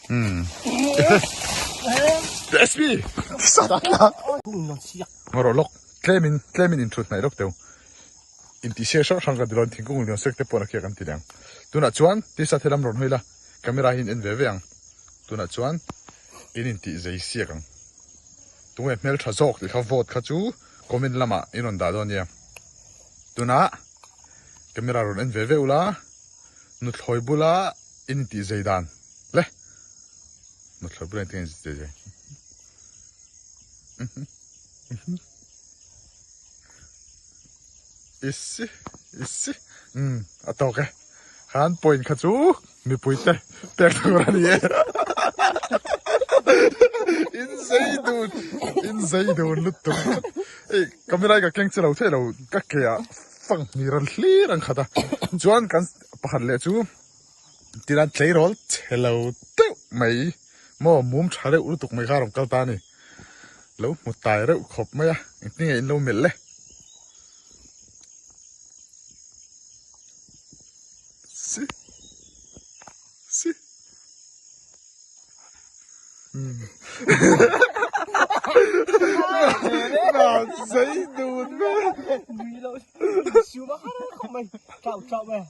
Hmm. SP! Tisa ta tla. Ngawrh lawk tlemin tlemin inthut hnaih lawk teu. Intihsiak hrang hrang kan ti dawn thingkung lian sek te pawh a khiah kan ti leh ang. Tunah chuan tisa the lam rawn hawi la camera hi in en ve ve ang. Tunah chuan in intih zei siak ang. Tunge hmeltha zawk tih kha vote kha chu comment lamah in rawn dah dawn nia. Tunah camera rawn en ve ve ula nuthlawi bula in intih zei dan le nuthlawi bula in intih zei. Issi issi umm a tawk e khan point kha chu mipui te pek tur a ni e in zei dun in zei dun lutuk hei camera hi ka keng che lo thei lo ka ke ah fang hnih ran hlir an khat a chuan kan pakhat leh chu tilan tleirawl chhe lo deuh mai maw mum tha reuh lutuk mai kha a rawn kal ta a ni. Lo hmu tai reuh khawp mai a, engtin nge in lo melh le? Si. Si. Hmm. Na zei dun me. Nui lo. Siu ba har khawp mai. Chau chau mai.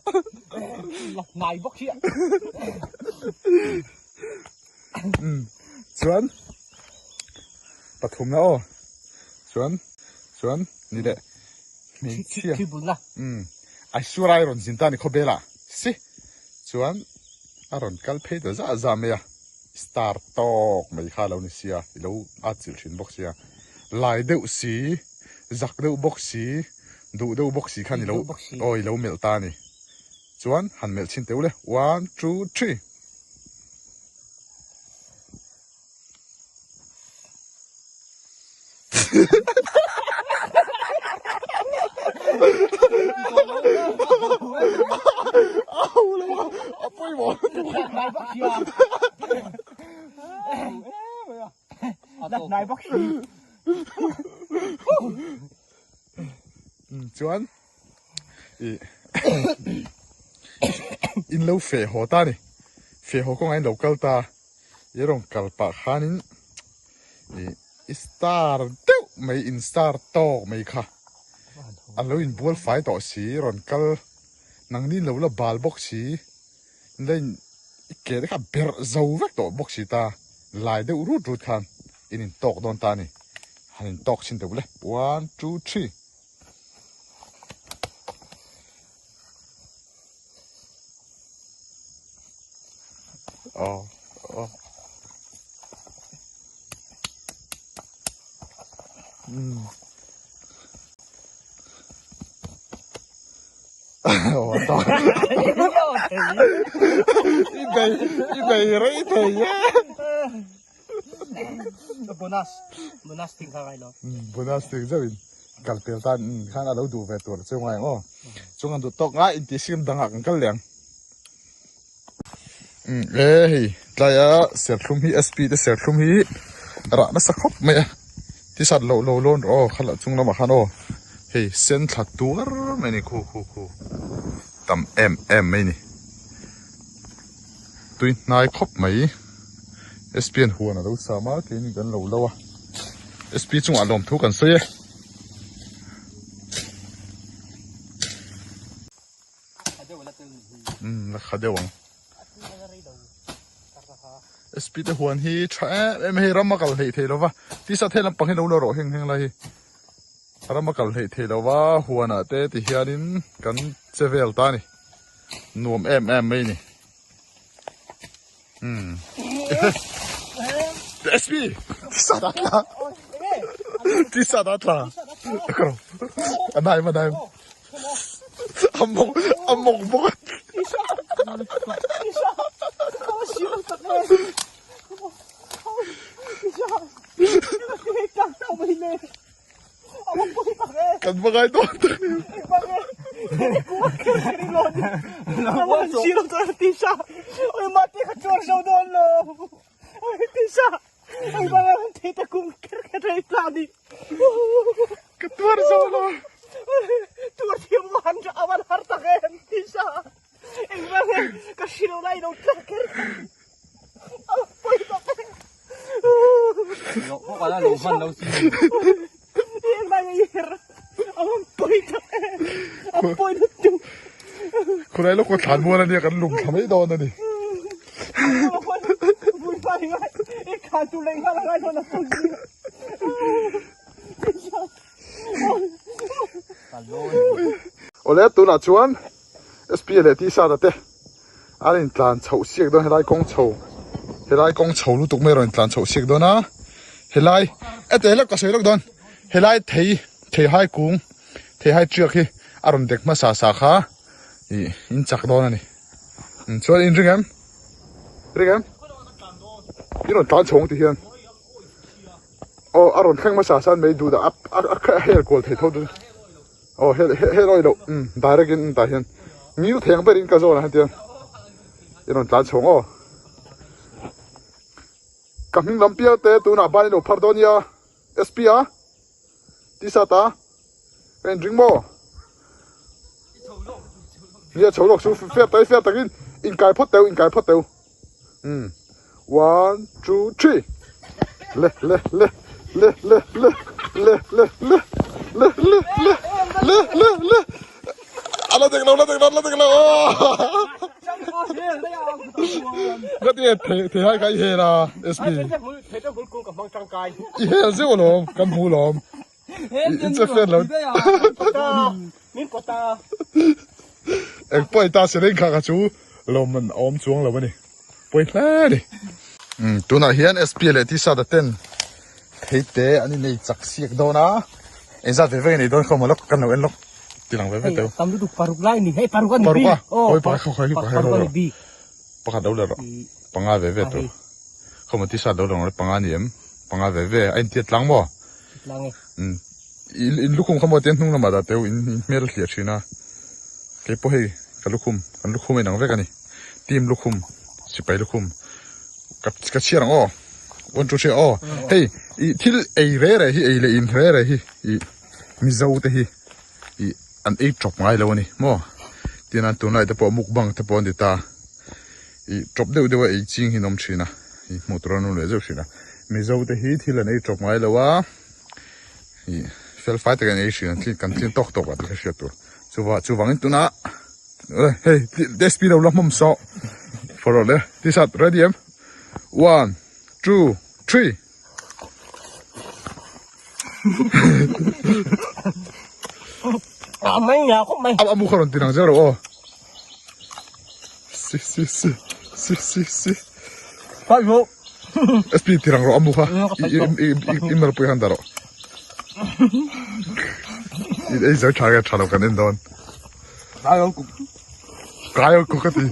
Lọc nai bawk hi. Chuan pathum na aw chuan chuan ni leh hmeichhia umm Aishwarya rawn zin ta a ni khawvel ah si chuan a rawn kal phei ta zah zah mai a star tawk mai kha a lo ni sia i lo at chilh thin bawk sia lai deuh si zak deuh bawk si duh deuh bawk si khan i lo aw i lo melh ta a ni chuan han melh chhin teh u le one two three. Chuan ih in lo feh haw ta a ni feh haw kawngah in lo kal ta i rawn kal pah khanin ih i star deuh mai in star tawk mai kha a lo inbual fai tawh si rawn kal nangni in lo la bal bawk si in la in i ke te kha berh zo vek tawh bawk si ta lai deuh rut rut khan in intawk dawn ta a ni han intawk chhin deuh le one two three. Aw aw umm aw a tawk i bei i bei rei thei e Bonus bonus ting kha ngai lo bonus ting zauh in kal pel tan khan a lo duh ve tur chu ngai ang aw chung an duh tawk nga intih siam dangah kan kal leh ang e hei tlaia serthlum hi sp te serthlum hi rah nasa khawp mai a tisat loh lo lawn rawh aw kha chung lamah khan aw hei sen thla tuar mai a ni khu khu khu tam em em mai a ni tui hnai khawp mai sp an huan a lo sam a keini kan lo lo a sp chungah lawmthu kan sawi e. Umm la kha deuh ang sp te huan hi tha em em hei ram a kal hleih theih lova tisa thei lampang hi lo la rawh heng heng lai hi ram a kal hleih theih lova huanah te ti hianin kan che vel ta a ni nuam em em mai a ni umm sp tisa ta tla tisa ta tla a nai ma nai a mawk a mawk bawk a Kan va ngai dawn tak ni. Ka tuar zo lo. Khulai lawk a thlan mual ania kan lung thla mai dawn a ni. Awle tunah chuan SP leh T-shirt te an intlan chhoh siak dawn helai kawng chho helai kawng chho lutuk mai a rawn intlan chhoh siak dawn a helai ete lawk ka sawi lawk dawn helai thei theihai kung theihai tiak hi a rawn dek hmasa sa kha ih in chak dawn a ni chuan in ring em ring em in rawn tlan chho ang ti hian aw a rawn thleng hmasa san mai duh dah a a hel kual thei tho dawn. Aw hel hel awi loh umm direct in tah hian ngil theng ber in ka zawn ah hian tiang i rawn tlan chhawng aw ka hming lam pial te tunah ban in lo phar dawn nia SP a t-shirt a ka in ring maw nia chho lawk chu fair tak fair takin inkai phawt teuh inkai phawt teuh. Um one two three le le le le le le le le le le le le le le le ala dek lo la dek lo la dek lo ka ti the the hai ka i hel a sp i hel zeuh alawm kan hmu lawm in che fel lo eng pawh i ta se reng kha kha chu lawmman a awm chuang lo a ni pawi hle a ni umm tunah hian sp leh t-shirt a ten thei te an inei chak siak dawn a engzat ve ve a nei dawn kha maw lawk kan lo en lawk ti lang ve ve teu tam lutuk paruk lai a ni hei paruk a ni paruk a awi pakhat khaw khaw hi pakhat lo rawh pakhat lo leh rawh panga ve ve tur khaw maw t-shirt lo lang rawh panga a ni em panga ve ve a intiat tlang maw tlang e umm in lukhum kha maw tiang hnung lamah dah teu in hmel a hliah thin a keipawh hei ka lukhum kan lukhum a inang vek a ni team lukhum sipai lukhum ka ka chhiar ang aw one two three aw hei ih thil ei re re hi ei leh in re re hi ih mizo te hi ih an ei tawp ngai lo a ni maw tin an tunlai te pawh mukbang te pawh an ti ta ih tawp deuh deuh a ei ching hi an awm thin a ih hmuh tur an awm leh zeuh thin a mizo te hi thil an ei tawp ngai lo a. Ih fel fai takin ei hriat an kan tlin tawk tawk ah tih kha hriat tur chuva chuvangin tunah hei SP lo la hmawm sawh forward le t-shirt ready em one two three a mai nga khawp mai a mu kha rawn ti nang zel rawh aw si si si si si si Pai rawh. SP ti rang rawh a mu kha i i malpui khan dah rawh. I ei zo tha nge tha lo kan en dawn. Kai rawh kuk. Kai rawh kuk ka ti.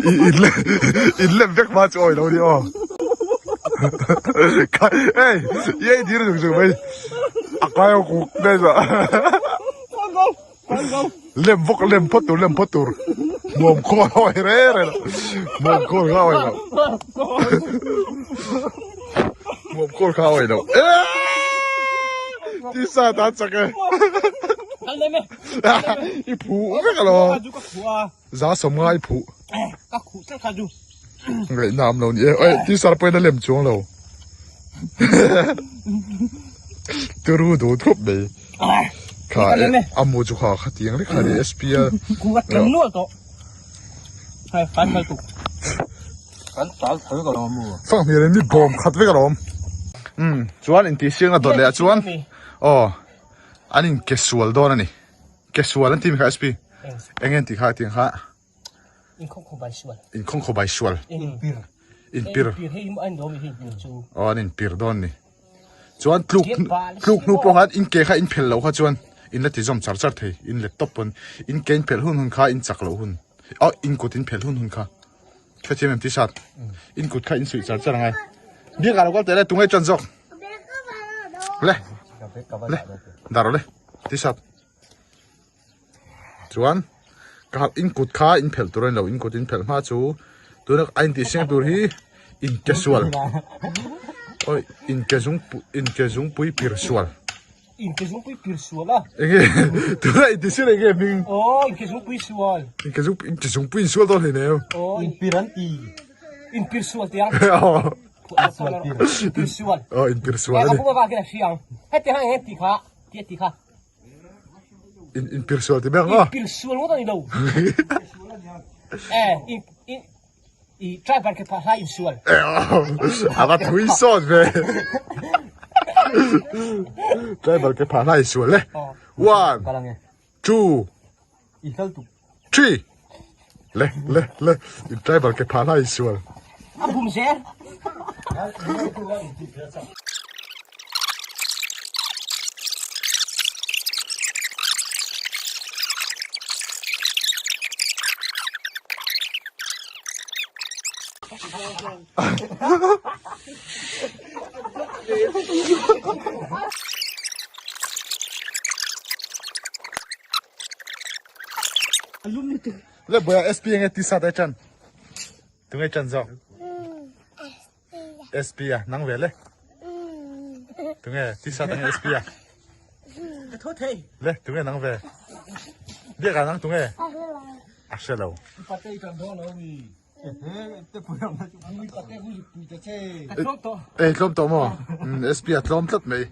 I in le in lem vek ma chu awi lo ni aw. Kai ei i ei dir zung zung mai. A kai rawh kuk dai za. Lem vawk lem phawt tur lem phawt tur nuam khawl hawi re re lo nuam khawl kha hawi lo nuam khawl kha hawi lo tisa ta chak e i phu vek alo za som ngai phu ka khu tlat kha chu ngaih nam lo ni e oi tisa pawhin a lem chuang lo turu du thup mai Kha e a mu chu kha kha tiang lek kha ni SP a. Ku a tlem nual tawh. Hei kan hmel tuk. Kan tal thal ka lo mu. Fang hmel in mi bawm khat vek alawm. Um chuan in tih siang a dawt leh ah chuan aw an in ke sual dawn a ni. Ke sual an ti mi kha SP. Eng nge tih kha tiang kha. In khawng khaw bai sual. In khawng khaw bai sual. In pir. In pir. Pir hei an do mi hi chu. Aw an in pir dawn ni. Chuan tluk tluk hnu pawh khan in ke kha in phel lo kha chuan in la ti zawm char char thei. In let tawp pawn in ke in phel hun hun kha in chak loh hun. Aw in kut in phel hun hun kha. Hrethiam em t-shirt. In kut kha in suih char char angai. Biak ah lo kal teh le tunge chuan zawk. Le. Le. Dar le. T-shirt. Chuan ka in kut kha in phelh tur a ni lo in kut in phelh hma chu tuna a intih siang tur hi in ke sual awi in ke zung in ke zungpui pir sual in ke zungpui pir sual a enge tuna intih siang enge hming aw in ke zungpui sual in ke zung in ke zungpui in sual dawn hleinem aw in pir an ti in pir sual tiang aw. Pirsual. Oh, in pirsual ani. Ka ba kina hriang. Heti hang he ti kha, ti ti kha. In in pirsual ti beng a. Pirsual ngawt ani lo. Eh, in in i driver ke pha hlai in sual. Eh, ava thui sawt ve. Driver ke pha hlai sual le. One, two, three. Le le le in driver ke pha hlai sual. A bum zel. Le boya SP nge tisa dai chan. Tu nge chan zawk. SP a nang ve le. Tu nge tisa dang SP a. Ka tho thei. Le tu nge nang ve. Bia ka nang tu nge. A hre lo. Ka tlawm tawh. Ei tlawm tawh maw? SP a tlawm tlat mai.